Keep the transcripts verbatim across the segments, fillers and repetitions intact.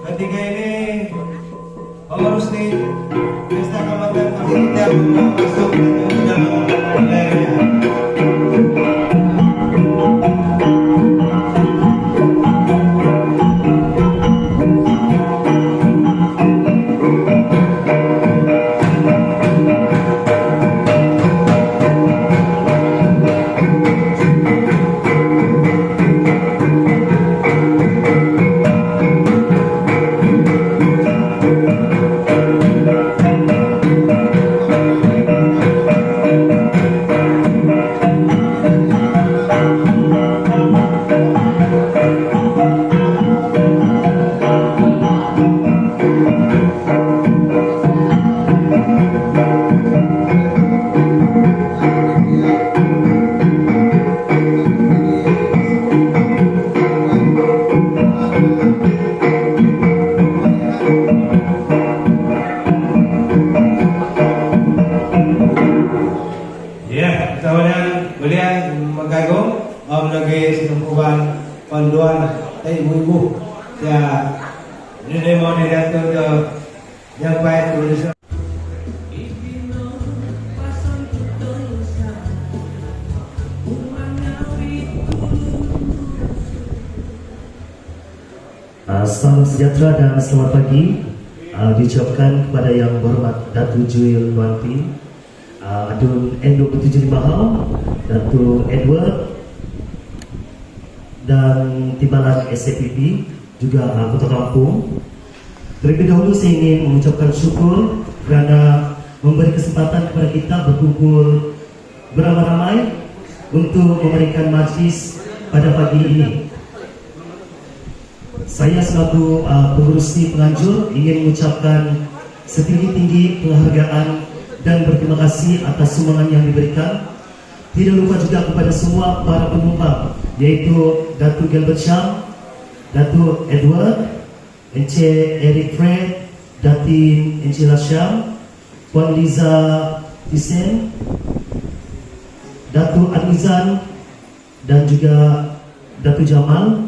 Ketiga ini, pengurus di Pesta Kaamatan masih tidak mau masuk ke dalam wilayahnya. Ya, kawanan belian magagung, om lagi sekumpulan panduan, eh, ibu-ibu. Ya, ini mau didatung ke yang baik tulis. Ah, salam sejahtera dan selamat pagi, ah, diucapkan kepada Yang Berhormat Datuk Juil Luanti, ah, Adun N dua puluh tujuh Limau, Datuk Edward, dan timbalan S A P P, juga, ah, Ketua Kampung. Terlebih dahulu saya ingin mengucapkan syukur kerana memberi kesempatan kepada kita berkumpul beramai-ramai untuk memberikan majlis pada pagi ini. Saya selaku, uh, pengerusi penganjur ingin mengucapkan setinggi-tinggi penghargaan dan berterima kasih atas sumbangan yang diberikan. Tidak lupa juga kepada semua para penyumbang, iaitu Datuk Gilbert Sham, Datuk Edward, Encik Eric Fred, Datin Encik Lasham, Puan Liza Tisen, Datuk Anizan, dan juga Datuk Jamal.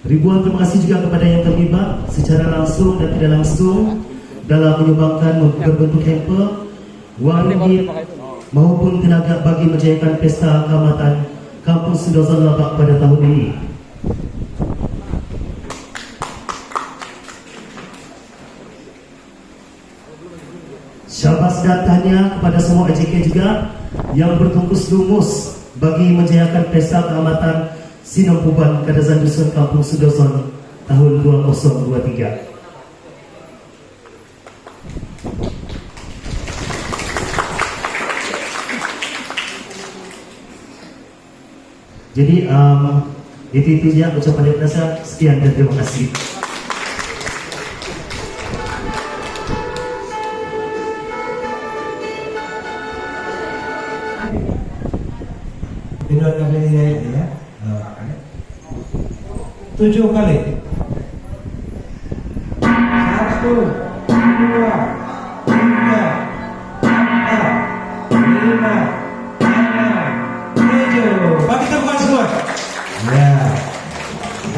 Ribuan terima kasih juga kepada yang terlibat secara langsung dan tidak langsung dalam menyumbangkan berbentuk hamper, wang ringgit, maupun tenaga bagi menjayakan Pesta Kaamatan Kampung Sindozon Labak pada tahun ini. Syabas dan tahniah kepada semua A J K juga yang bertungkus lumus bagi menjayakan Pesta Kaamatan Sinompuban Kadazandusun Kampung Sindozon tahun dua kosong dua tiga. Jadi, um, itu-itu saja ucapan daripada saya. Sekian dan terima kasih. Tujuh kali. Satu, dua, tiga, empat, lima, enam, tujuh. Bagi tepuk tangan semua. Ya.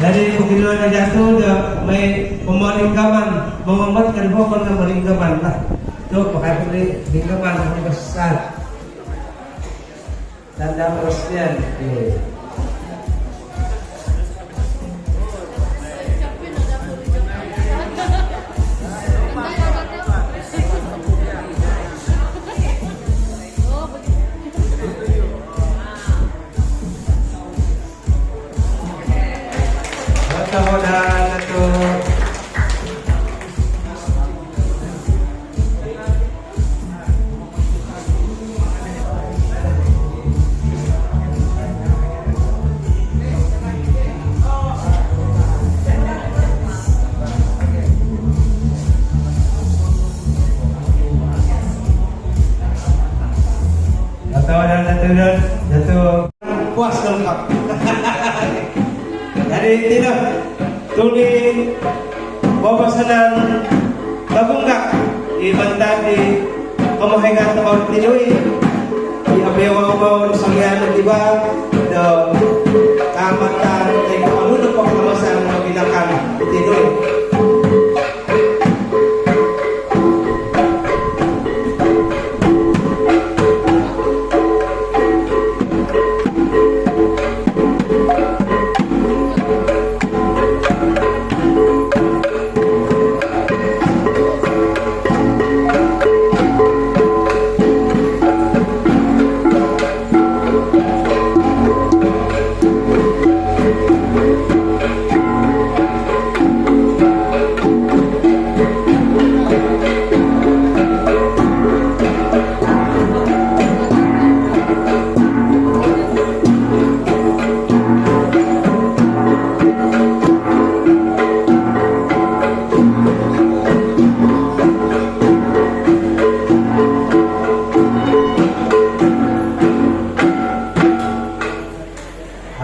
Jadi, begitu ada jatuh, dah main pemain kaman, mengomat kan bukan pemain kaman lah. Tu pakai beli di kaman besar. Tanda perhatian. Okey. Selamat datang, Datuk. Datuk, Datuk, Datuk. Puas lengkap. Jadi, tidak. Tuli papasanan tabunggak di mantad di pamahingan tokou tinui di apiawau-wau di salian di ba do Kaamatan di Kapalu do Pangkamasan Mabinakan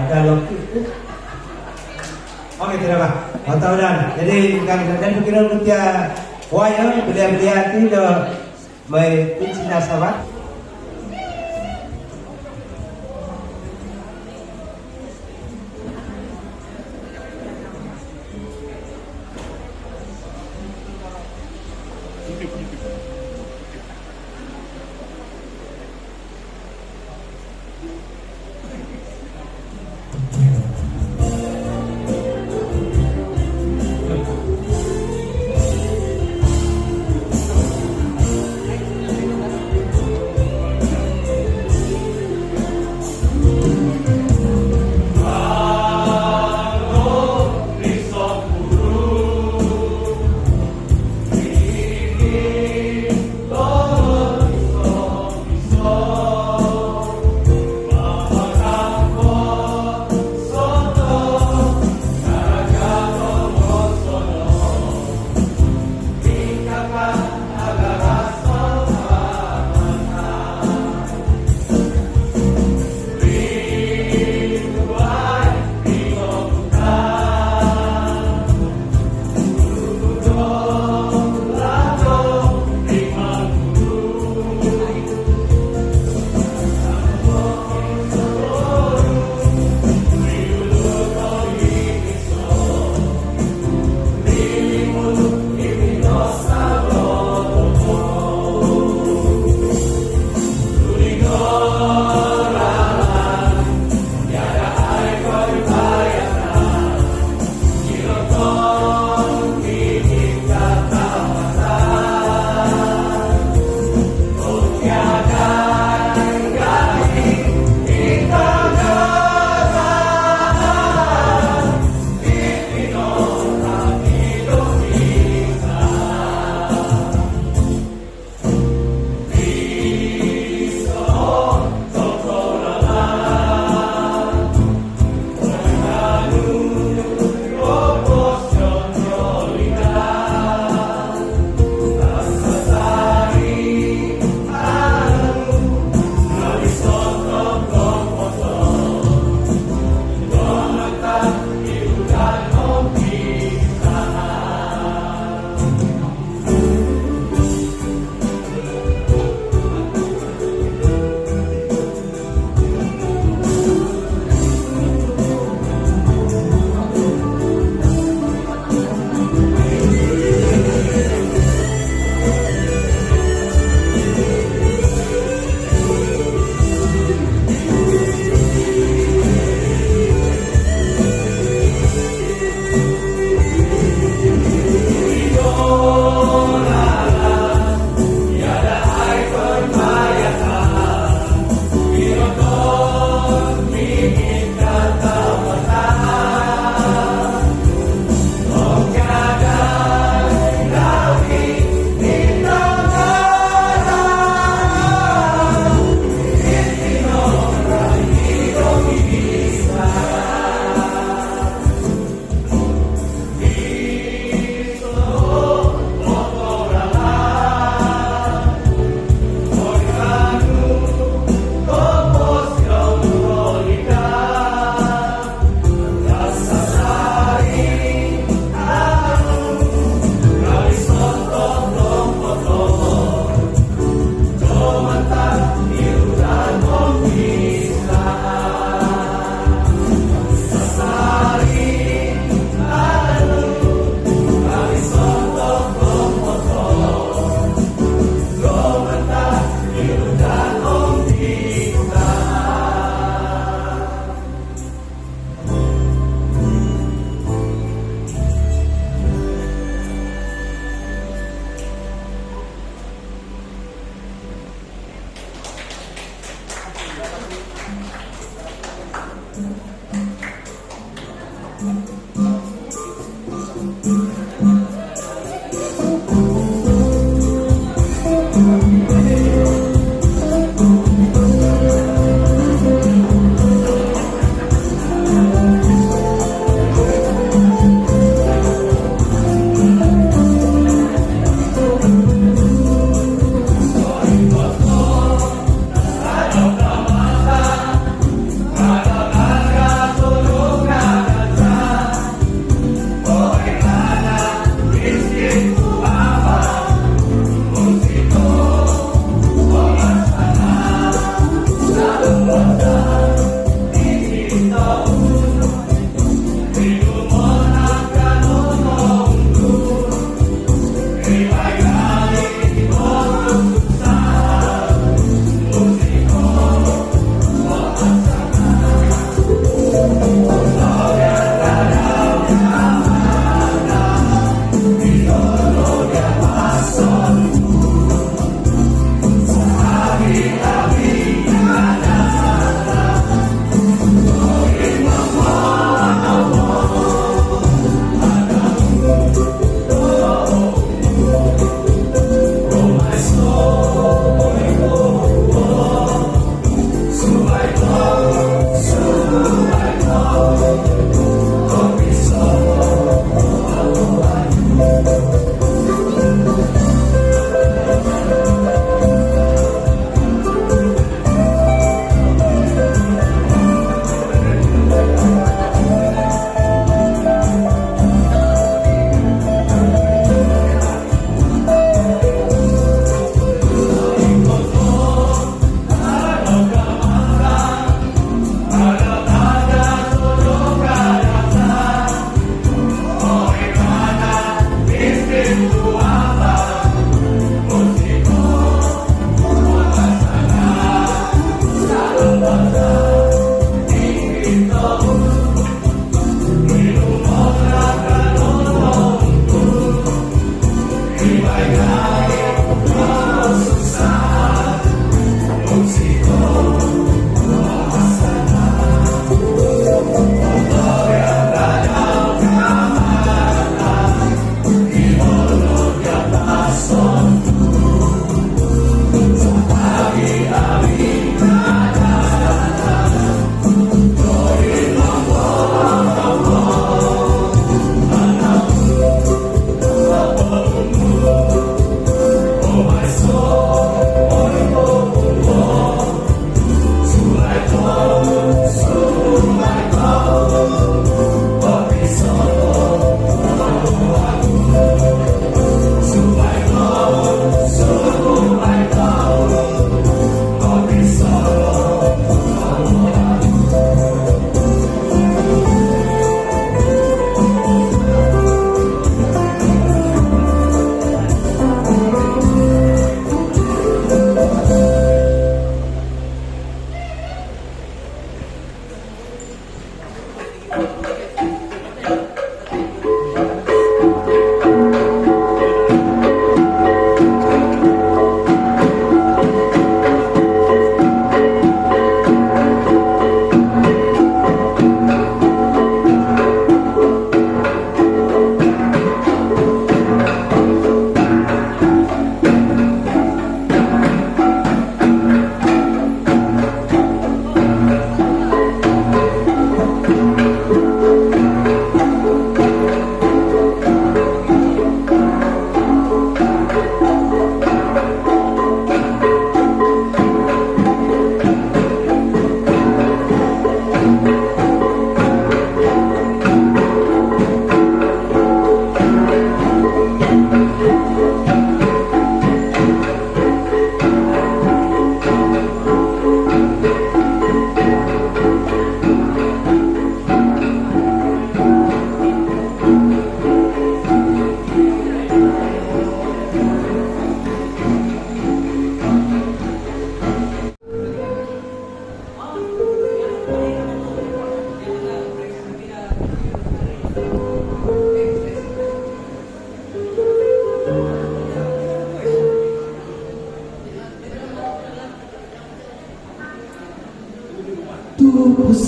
Ada lagi. Okey, tidak apa. Mantap, Dan. Jadi, kami dan pikiran kutia wayang, belia-belia ti do mai Cina Sarawak.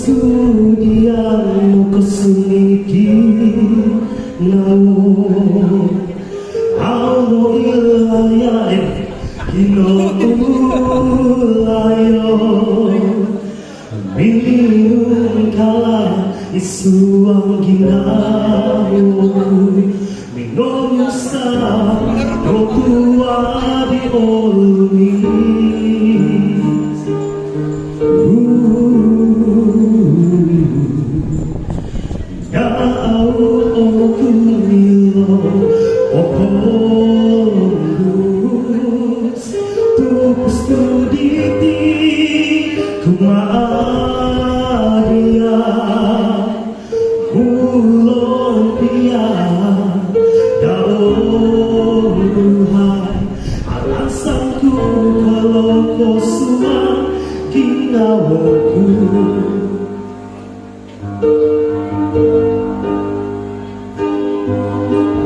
Sudian no kosunikinan, au no ilaya e kinokulayo. Minungkala isuang ginawo, minomusa do tua di olumis. Au oku milo opondus, tupus tu diti kumaa dia. Ulun pia dau duhai, alasan ku kalau kosuang ginawo ku.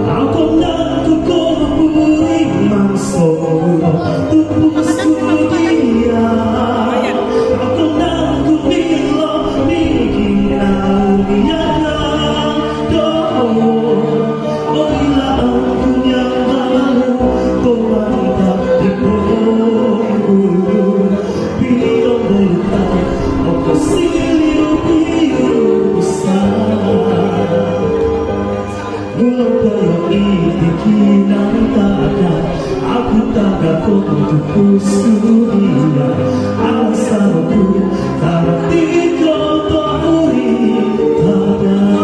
Au ko nangku ko buri mangso ku tupus ku dia. Au ko nangku milo miginawo dia. Oilaan ku niang balu tomantad di pogulu. Pilion do lutai okosiliu piurusan. Mulong koyo iti kinantakan, au ku tagakon tu kusudian. Alasan ku tarati ko to uri tadan.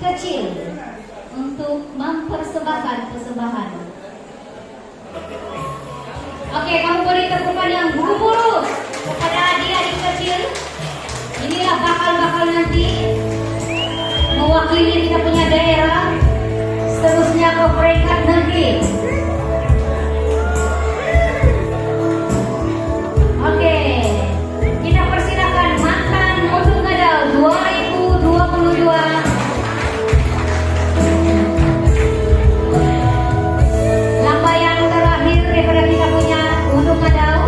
Kecil untuk mempersembahkan persembahan. Oke, kamu beri tepukan yang gemuruh kepada adik-adik kecil. Inilah bakal-bakal nanti mewakili kita punya daerah seterusnya ke peringkat negeri. Oke, kita persilakan mantan Unduk Ngadau dua ribu dua puluh dua. Lambaian terakhir daripada kita punya Unduk Ngadau.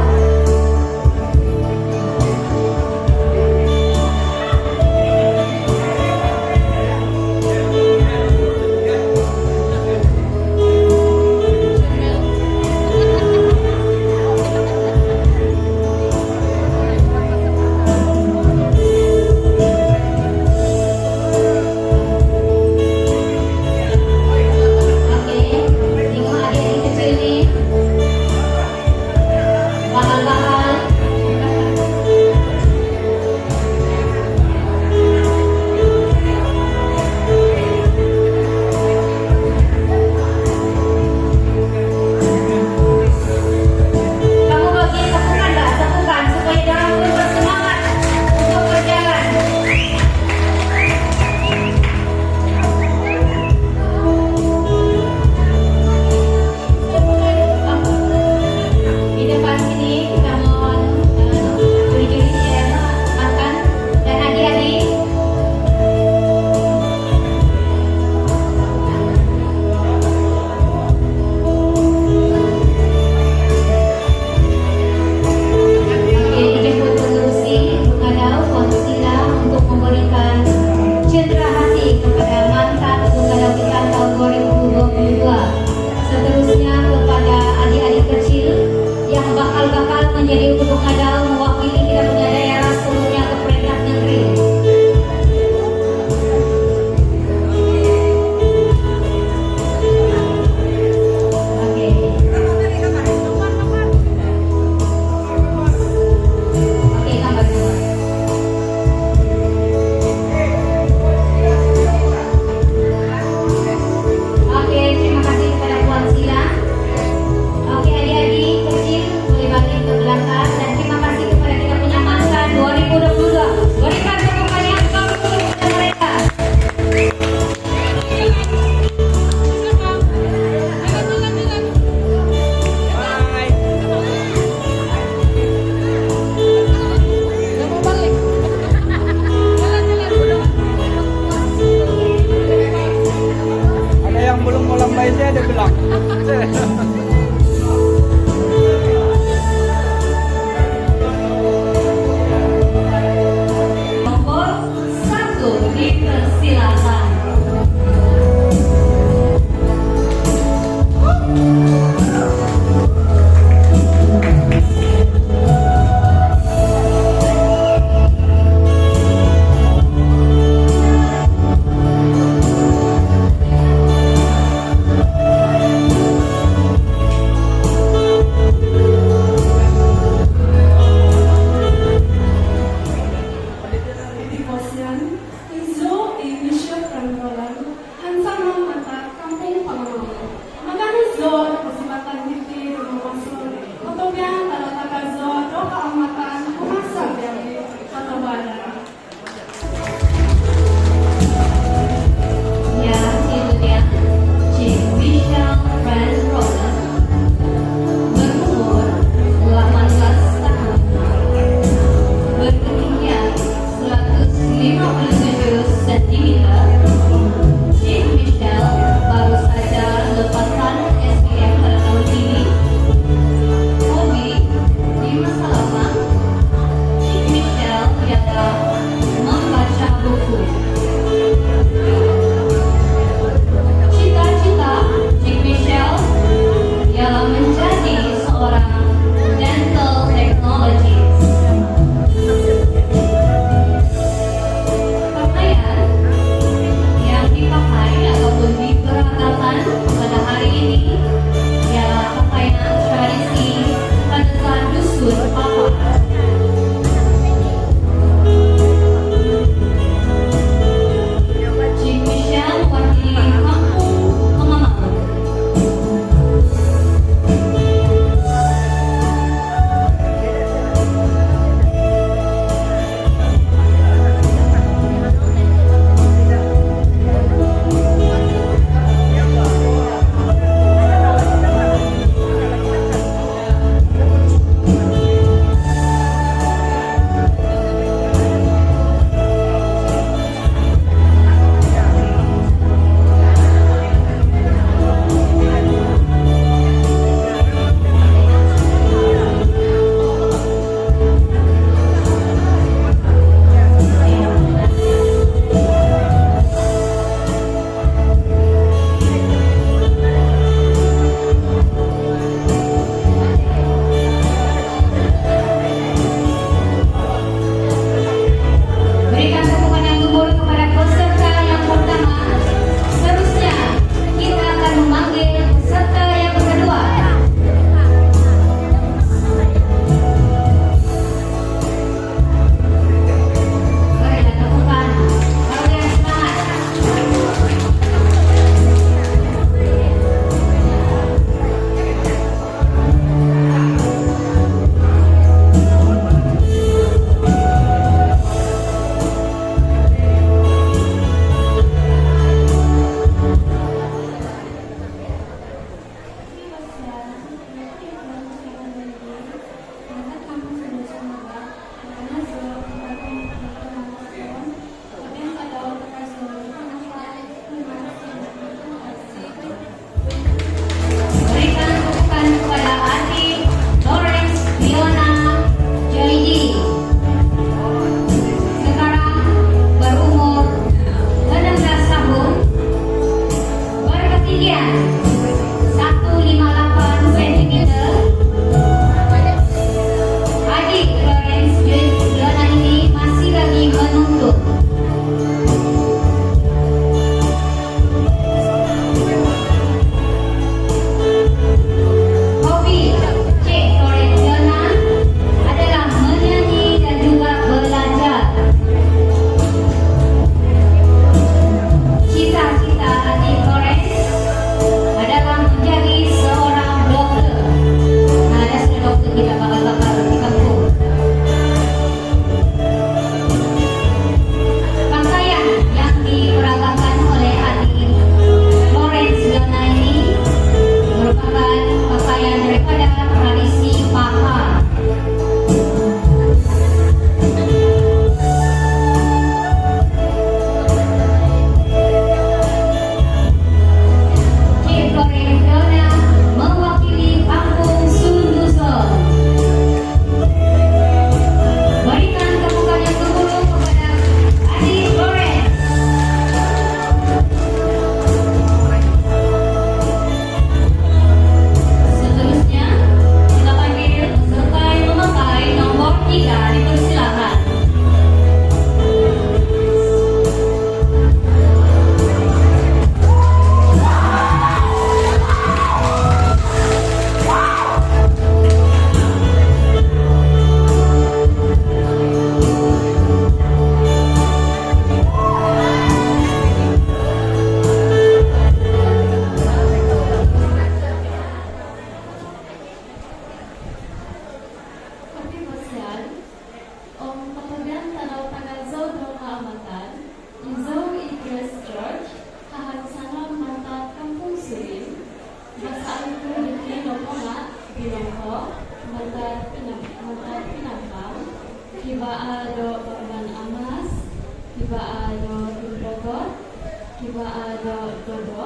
Ba, ah, do, do, do.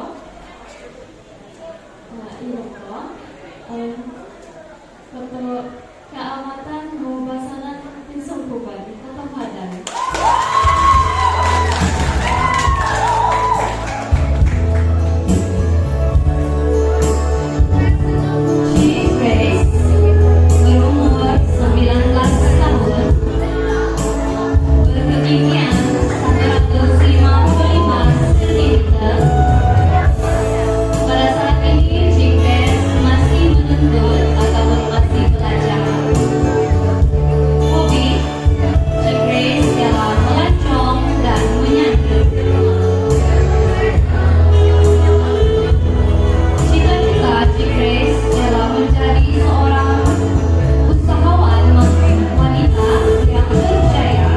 Ah, ino ko. Em, Kaamatan Moubasanan Tinsompuuban Kota Madan. Cik Grace, berumur sembilan belas tahun, berketinggian seratus lima puluh lima sentimeter. Pada saat ini, Cik Grace masih menuntut ataupun masih belajar. Hobi, Cik Grace ialah melancong dan menyanyi. Cita-cita Cik Grace ialah menjadi seorang usahawan wanita yang berjaya.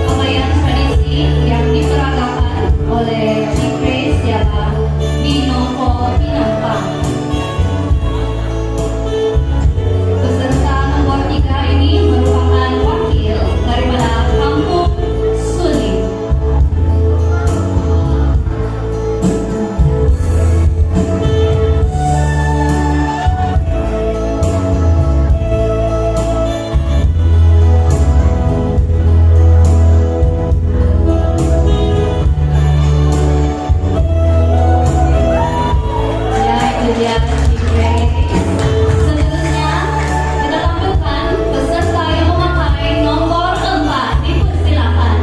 Pakaian tradisi yang diperagakan oleh Cik Grace ialah Binongko Pinampang. Peserta nombor tiga ini merupakan wakil daripada Kampung Suling. Ya, itu dia, Cik Grace. Seterusnya, kita tampilkan peserta yang memakai nomor empat. Dipersilakan.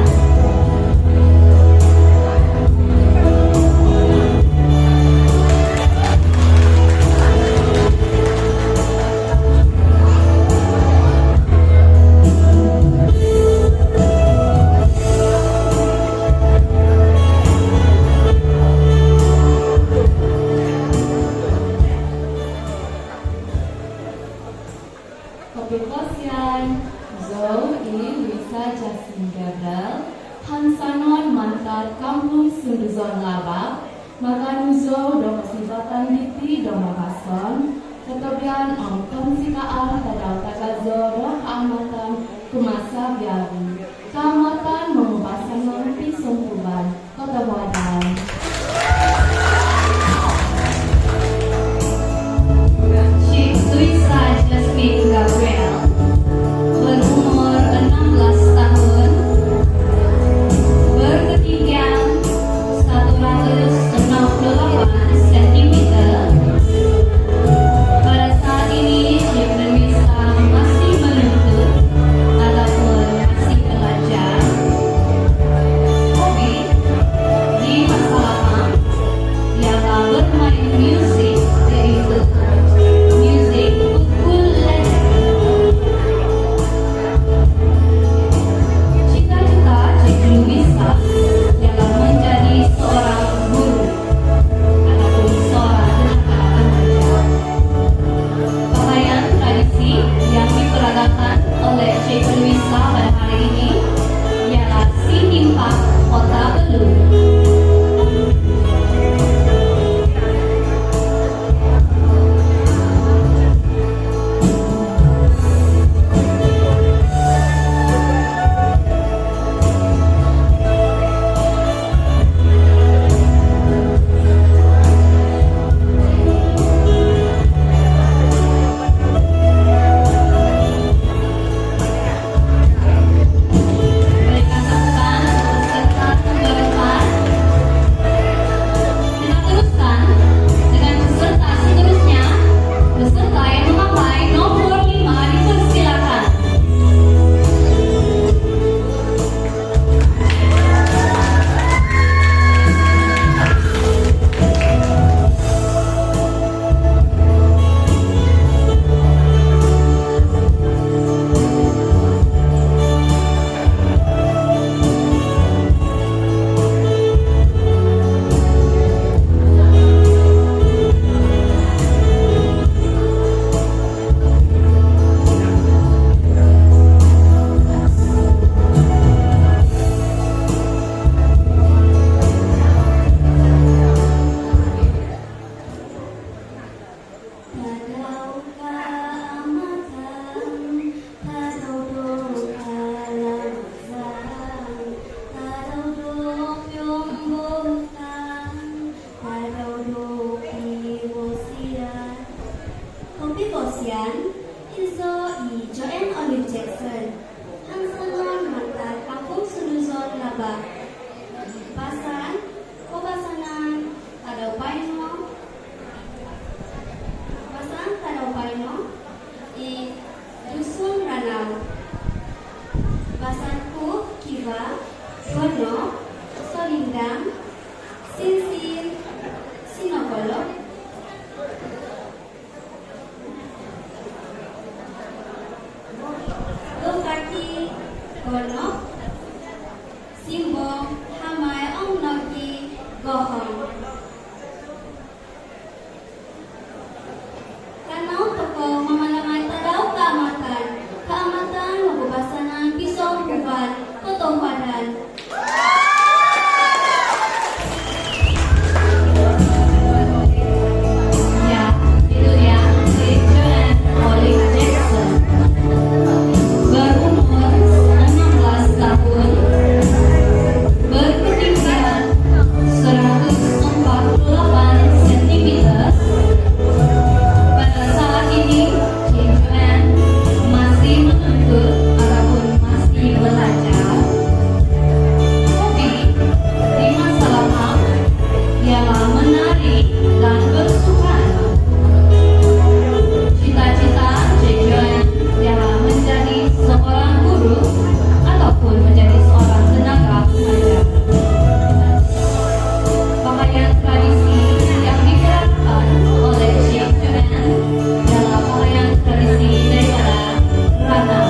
Kopiposian, zou i Luisa Justin Gabriel, hansanon mantad Kampung Sunduzon Laba, makaanu zou do kosivatan diti do mapason kotobian om kounsikaan tadau tagazo do Kaamatan Kumaa Savi-avi, Kaamatan Moubasanan Tinsompuuban Kota Madan. Cik Luisa Jasmine Gabriel, berumur enam belas tahun, berketinggian seratus enam puluh delapan sentimeter. Pada saat ini, Cik Luisa masih menuntut ataupun masih Lindang, Sinsin, Sinokolo, Lukaki, Gonok, Simbong, Hamai om nogi Gohong. Kanou tokou mamalamai Tadau Kaamatan, Kaamatan Mogubasanan Pisompuuvan, Kotohuadan. Ya, itu dia, si Joanne Olive Jackson. Berumur enam belas tahun, berketinggian seratus empat puluh delapan sentimeter. Pada saat ini, Cik Joanne masih menuntut ataupun masih belajar. Hobi di masa lapang ialah menari dan bersukan. Cita-cita Cik Joanne ialah menjadi seorang guru ataupun menjadi seorang tenaga pengajar. Pakaian tradisi yang dikenakan oleh Cik Joanne ialah pakaian tradisi daripada Ranau.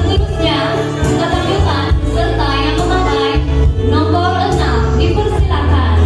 Seterusnya, kita lanjutkan peserta yang memakai nomor enam, dipersilakan.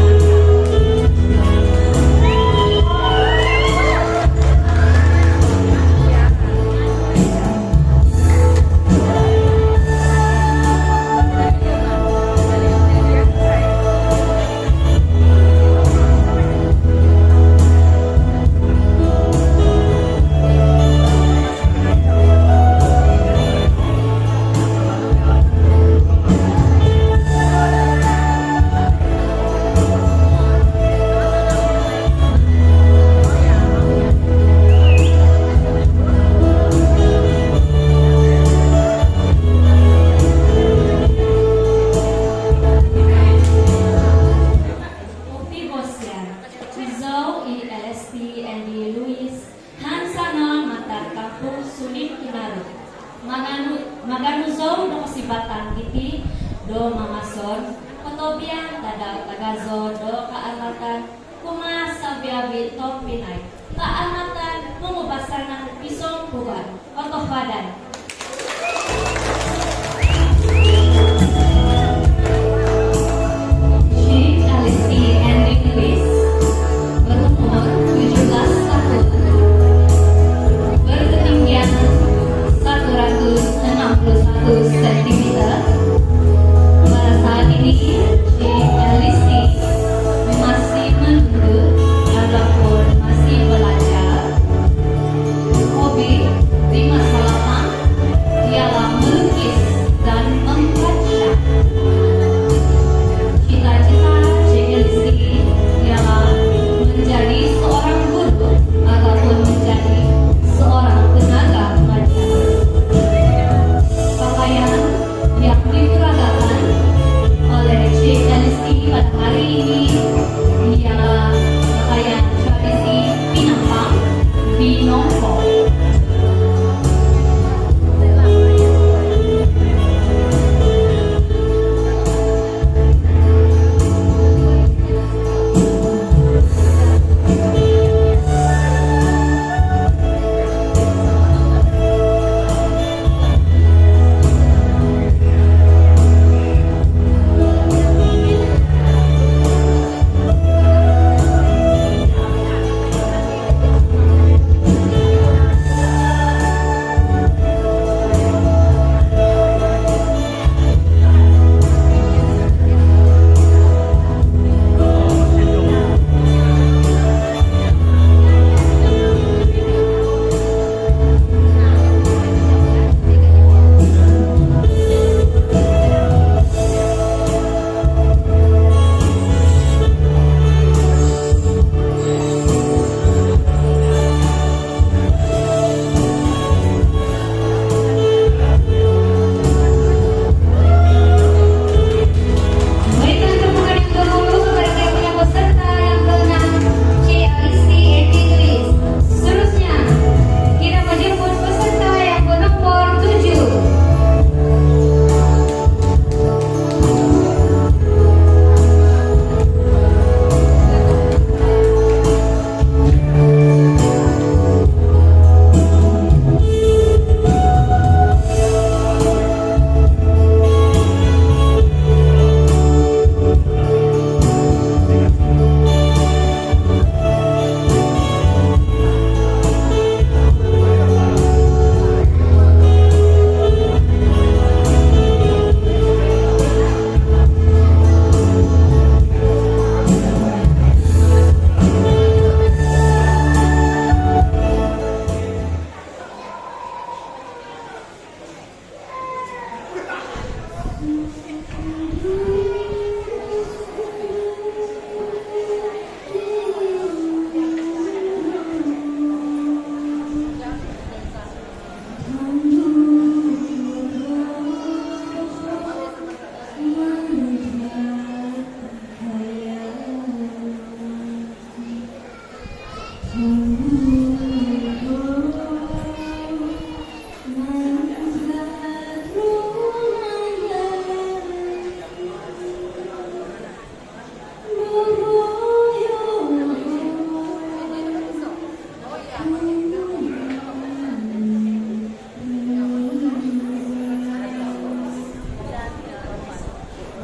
Upi bosian, izou i L S T Andy Louis, hansanon mantad Kampung Sulim Kinaru. Maganu, maganu zou do kosivatan diti do mamason kotobian tadau tagazo do Kaamatan kumaa savi-avi tobpinai. Kaamatan Mogubasanan Pisompuuvan, Kotohuadan. Sheikh Alisti Andrew Lewis, berumur tujuh belas tahun, berketinggian seratus enam puluh satu sentimeter. Pada saat ini, Sheikh Alisti masih menuntut ataupun masih belajar. Hobi di masa lapang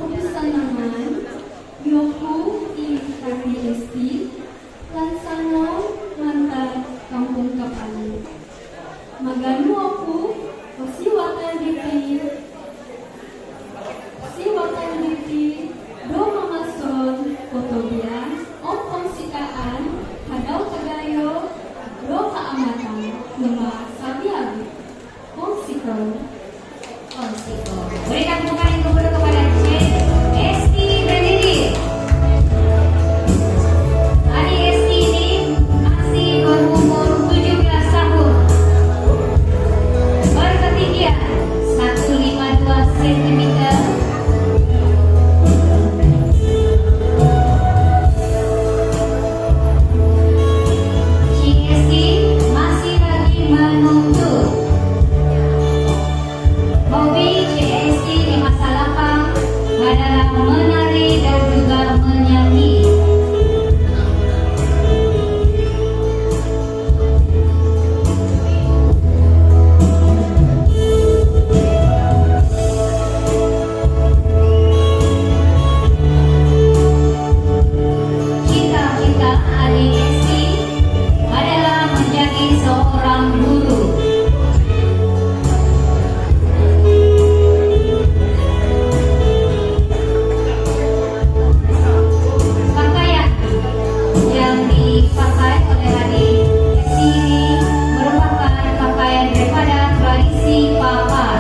Kopisanangan, yoku i Tati Esti, lansangon mantad Kampung Kapalu. Maganu oku kosiwatan diti, kosiwatan diti do mamason kotobian om kounsikaan Tadau Tagayo do Kaamatan kumaa savi-avi. Pounsikou. Pounsikou. Berikan tepuk tangan yang gemuruh kepada Cik Esti Benedit. Adik Esti ini masih berumur tujuh belas tahun. Berketinggian satu lima dua sentimeter. Cik Esti masih lagi menuntut. Hobi Cik Esti di masa lapang adalah menari dan juga menyanyi. Cita-cita adik Esti adalah menjadi seorang guru. Pakaian yang dipakai oleh adik Esti ini merupakan pakaian daripada tradisi Papar.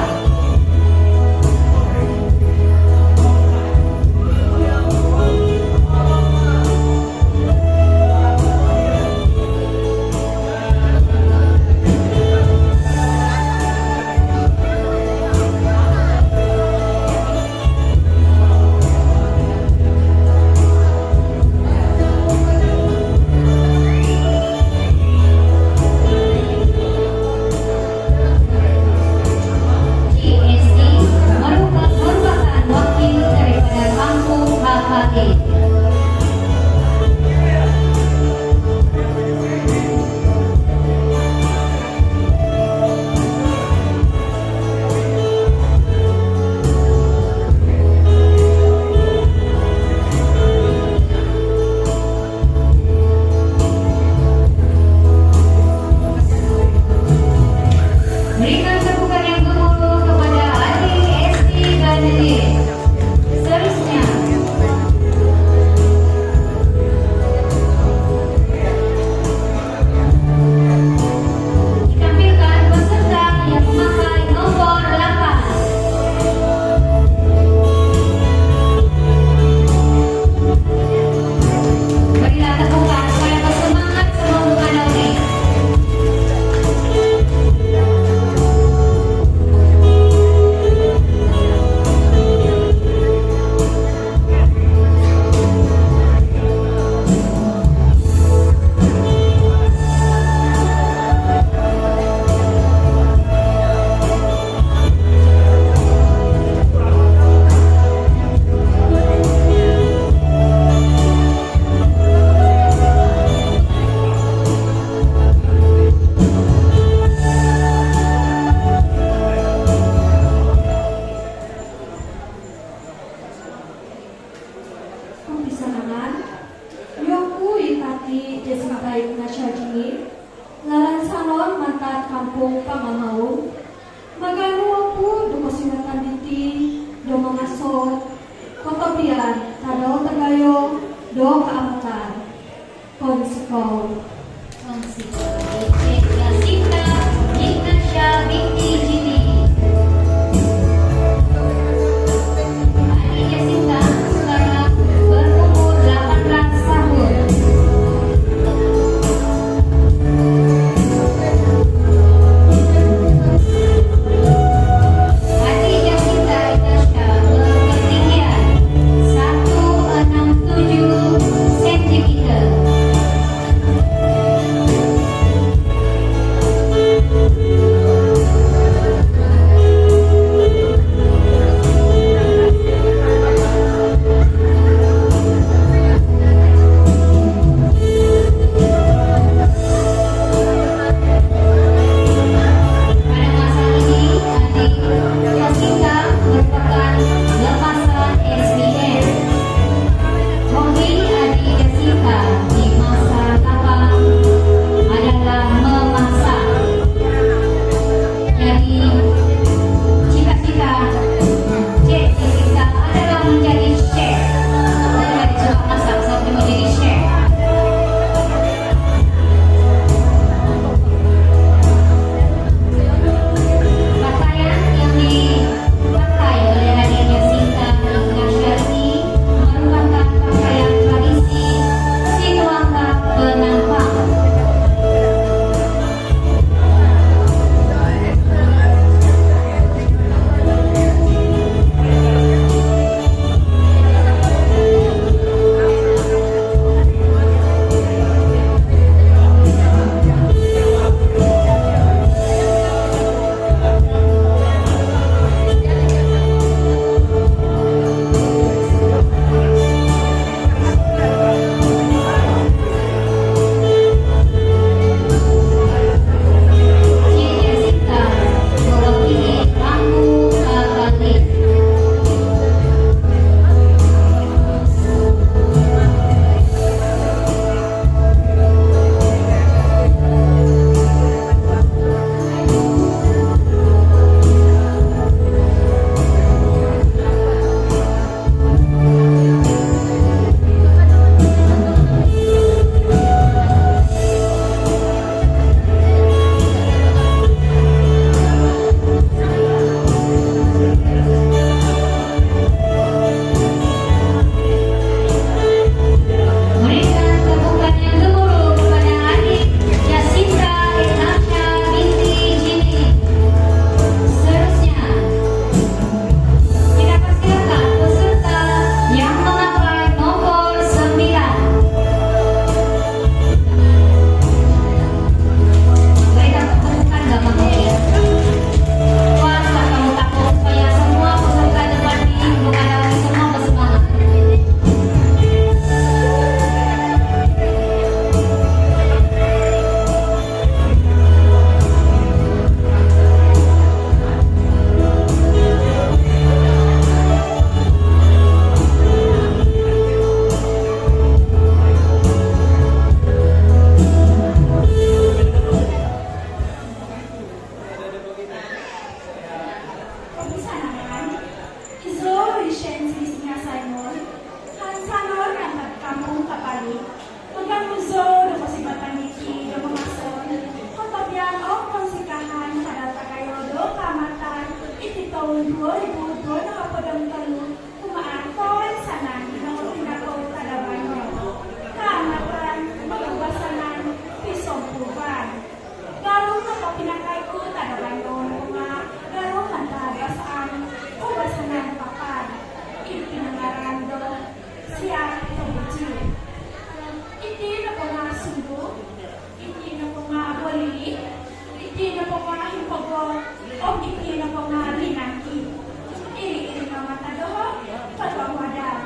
Cik Esti merupa-, merupakan wakil daripada kampung Kapali. Berikan tepukan yang gemuruh kepada adik Esti Ganjil. Seterusnya, ditampilkan peserta yang memakai nombor lapan. Berilah tepukan supaya bersemangat sebelum menghadapi. Kopisanangan, yoku i Tati Jacinta Ignatia Jimmy, lalansanon mantad Kampung Pangahaun. Maganu oku do kosiwatan diti do mamason kotobian Tadau Tagayo do Kaamatan. Pounsikou. Pounsikou. Cik Jacinta Ignatia binti Jimmy. Adik Jacinta sekarang berumur delapan belas tahun. Adik Jacinta Ignatia berketinggian satu enam tujuh sentimeter. Maganu zou do kosivatan diti do mamason kotobian om kounsikahan kada tagayo do Kaamatan iti toun duo ribu duo nohopod om tolu kumaa toinsanan di nongopindakou tadau baino. Kaamatan Mamagubasanan Pisompuuvan. Garu nopo pinakai ku tadau baino nopo nga garu mantad basaan koubasanan papan i pinangaran do Siap Tobuji. Iti nopo nga sundung, iti nopo nga bolili, iti nopo nga himpogo, om iti nopo nga linangki. Iri-iri no mantad doho, kotohuadan.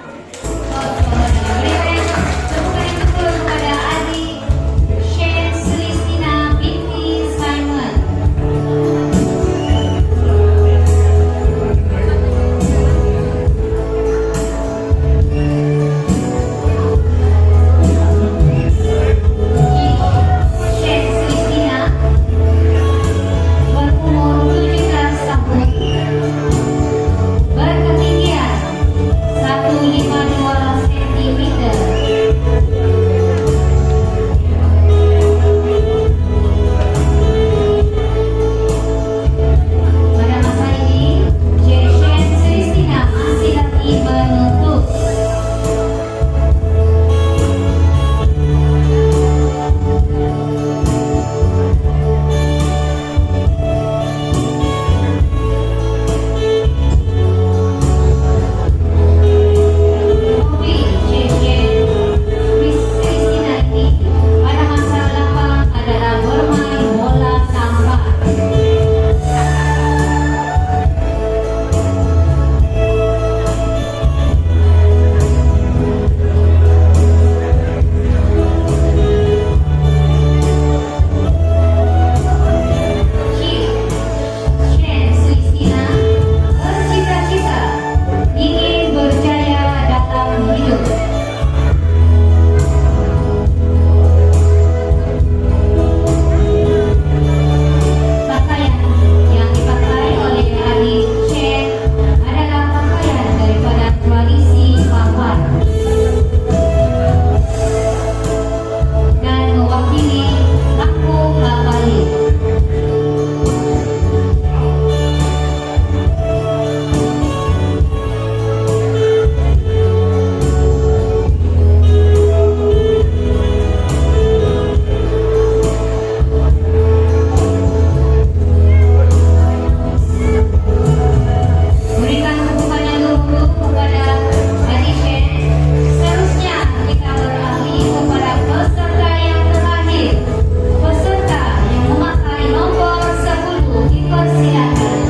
Tepukan yang betul kepada adik Shen Celestina binti Simon. Shen Celestina berumur tujuh belas tahun, berketinggian satu lima dua sentimeter. Pada masa ini, Shen Celestina masih lagi menuntut. Hobi Shen Celestina ini pada masa lapang adalah bermain bola tampar. Shen Celestina bercita-cita ingin berjaya dalam hidup. Pakaian yang dipakai oleh adik Shen adalah pakaian daripada tradisi Papuan dan mewakili kampung halaman. Berikan tepukan yang gemuruh kepada Adik Shen. Seterusnya kita beralih kepada peserta yang terakhir. Peserta yang memakai nombor sepuluh dipersilakan.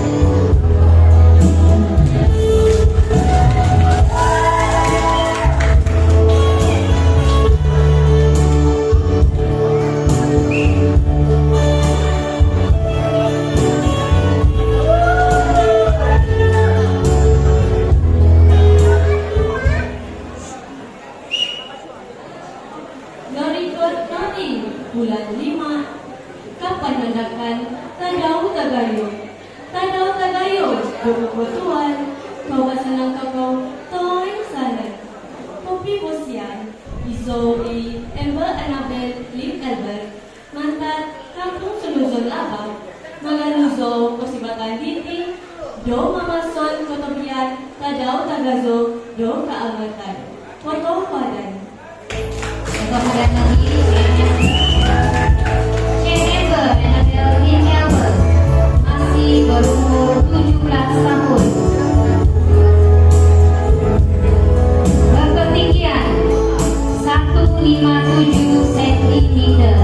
Norikot nodi bulan lima, kapanandakan Tadau Tagayo. Tadau Tagayo do kotuan, koubasanan tokou toinsanan. Kopivosian, izou i Amber Annabel Lim Albert mantad Kampung Sunuzon Labak, maganu zou kosivatan diti do mamason kotobian Tadau Tagazo do Kaamatan. Kotohuadan. Kotohuadan lagi, Shen Amber Annabel Lim Albert, masih berumur tujuh belas tahun. Berketinggian satu lima tujuh sentimeter.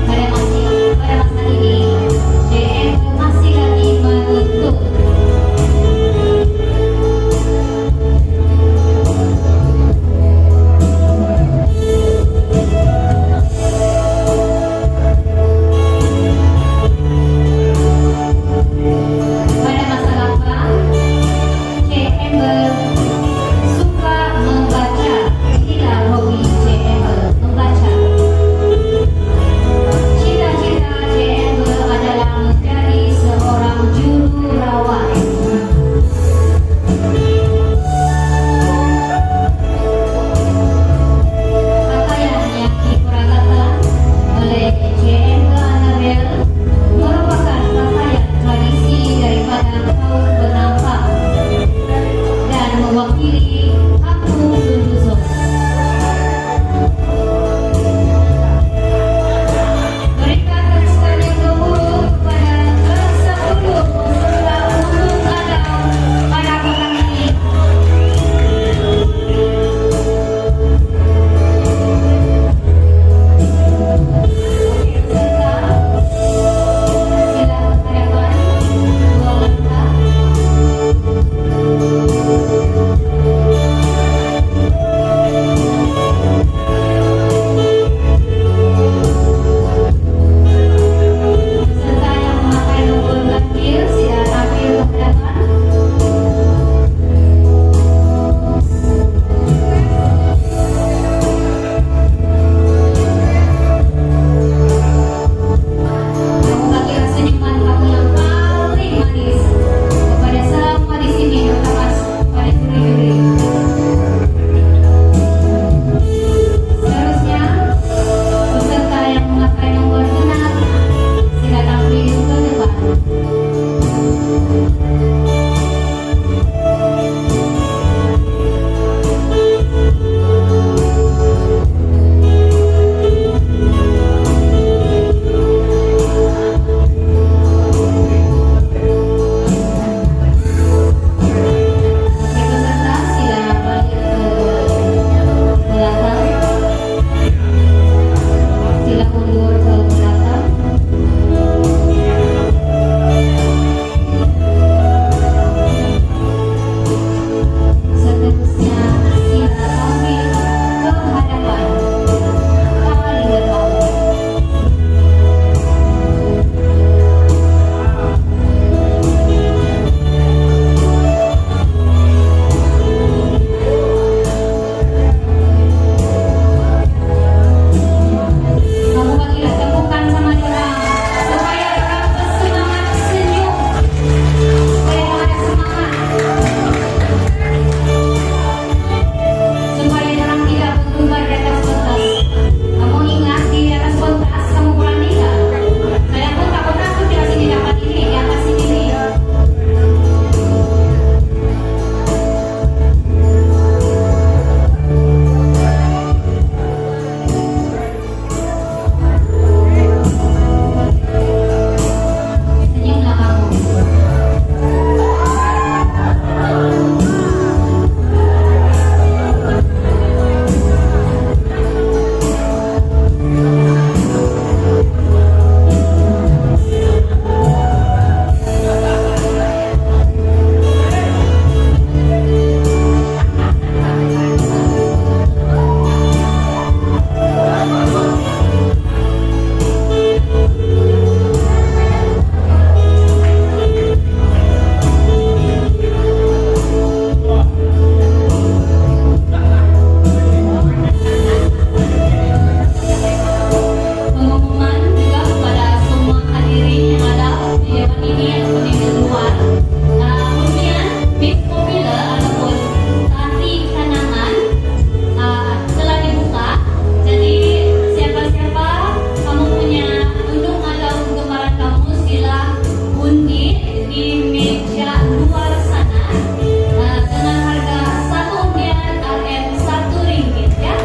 Pada masa, pada masa ini, J M masih lagi menuntut. Mundur ke belakang. Seterusnya, sila tampil ke hadapan. Paling depan. Kamu bagi lah tepukan sama dorang, supaya dorang bersemangat senyum, supaya ada semangat, supaya dorang tidak bergubar di atas pentas. Kamu ingat di atas pentas, kamu berani nggak? Saya pun takut-takut di sini dapat ini, di atas sini nih. Pengumuman juga kepada semua hadirin yang ada di dewan ini ataupun di luar. Ah, kemudian, Miss Popular ataupun Tari Kanangan, ah, telah dibuka. Jadi, siapa-siapa kamu punya, untuk ada penggembaran kamu, sila undi di meja luar sana, ah, dengan harga satu undian R M satu ringgit, ya.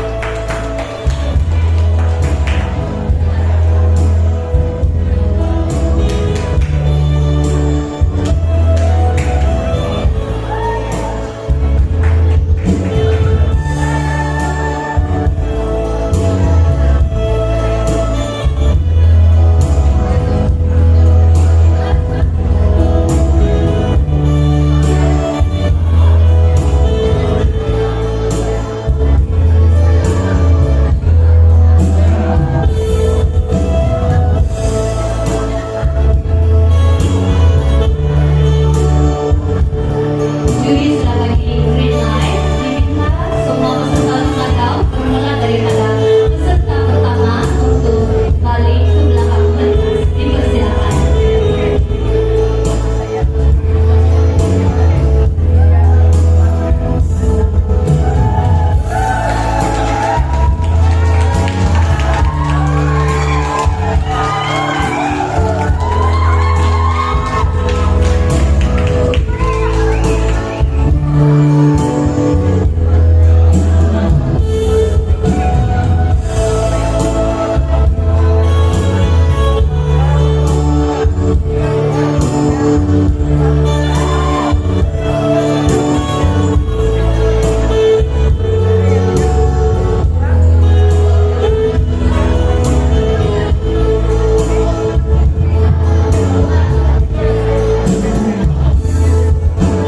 Juri sudah bagi green light, diminta semua peserta untuk datang bermula daripada peserta pertama untuk balik ke belakang pentas. Dipersilakan.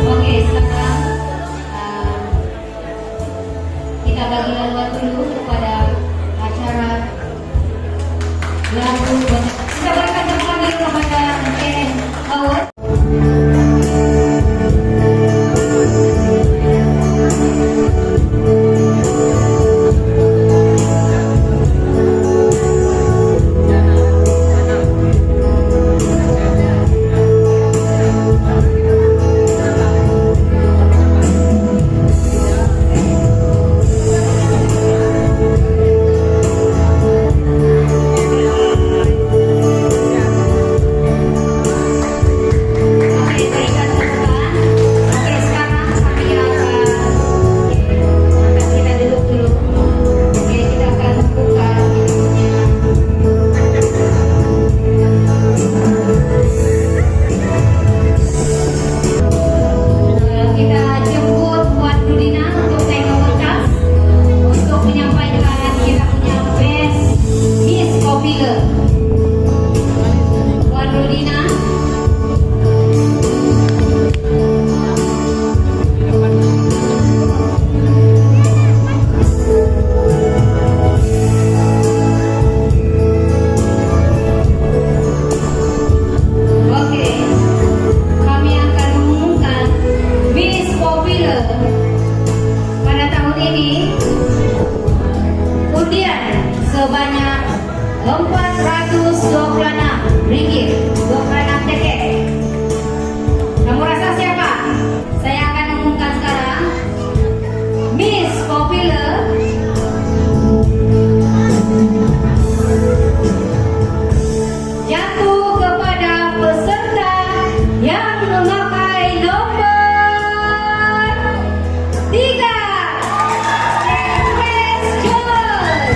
Oke, sekarang, eh, kita bagi laluan dulu kepada acara lagu. Kita berikan tepuk tangan dulu kepada K N Award. Dua puluh enam ringgit, dua puluh enam tiket. Kamu rasa siapa? Saya akan umumkan sekarang. Miss Popular jatuh kepada peserta yang memakai nomor tiga. Grace Jones.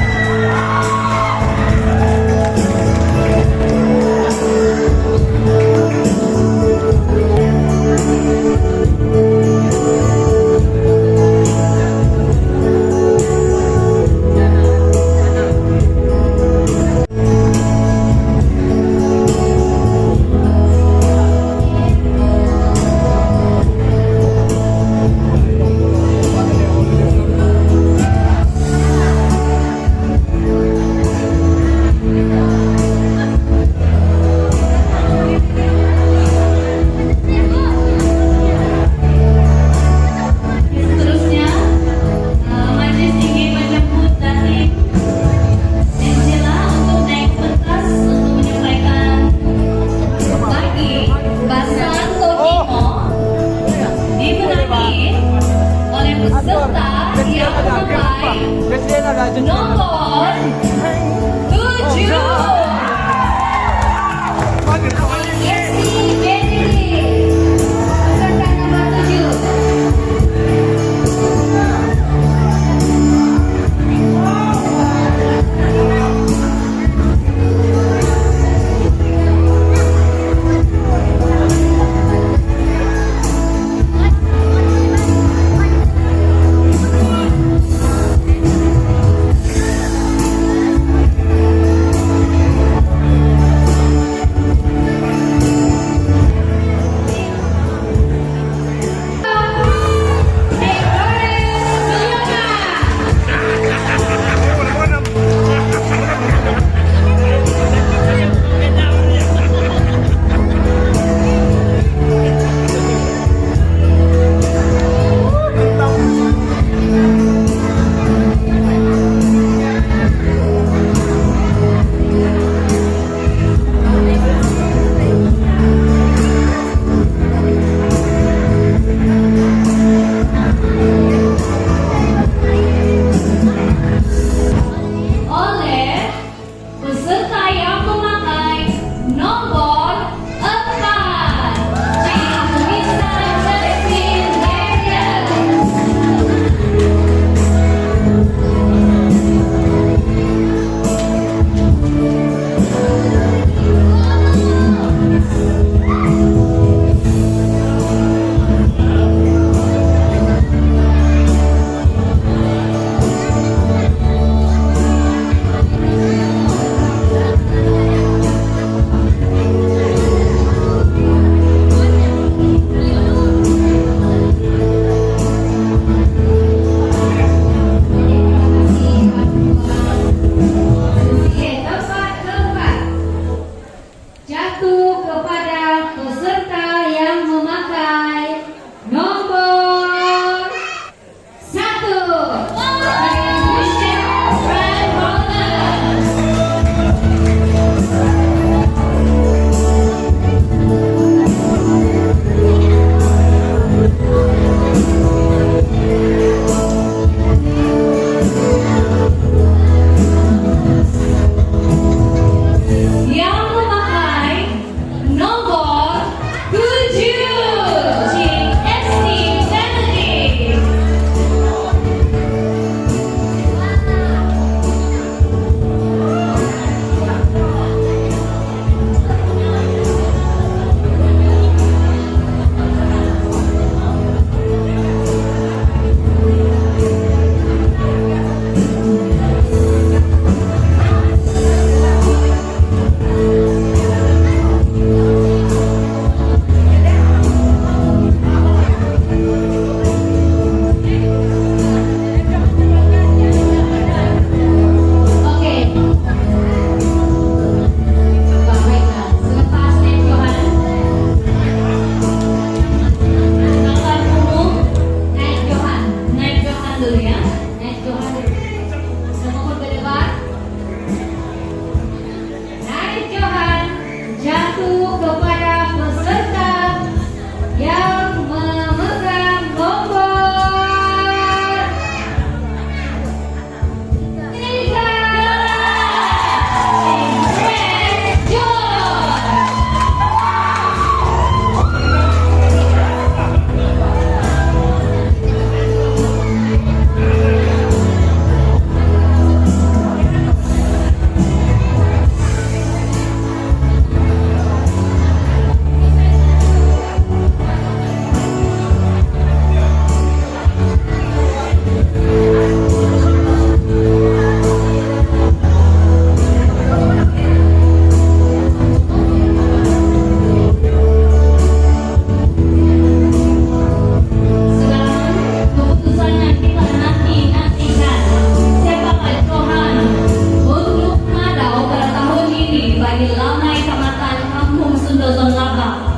Lamai Kaamatan Kampung Sundozon Labak.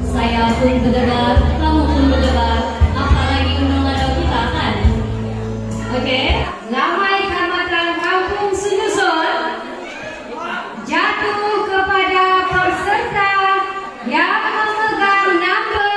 Saya pun berdebar, kamu pun berdebar, apalagi undang-undang kita, kan? Oke. Lamai Kaamatan Kampung Sundozon jatuh kepada peserta yang memegang number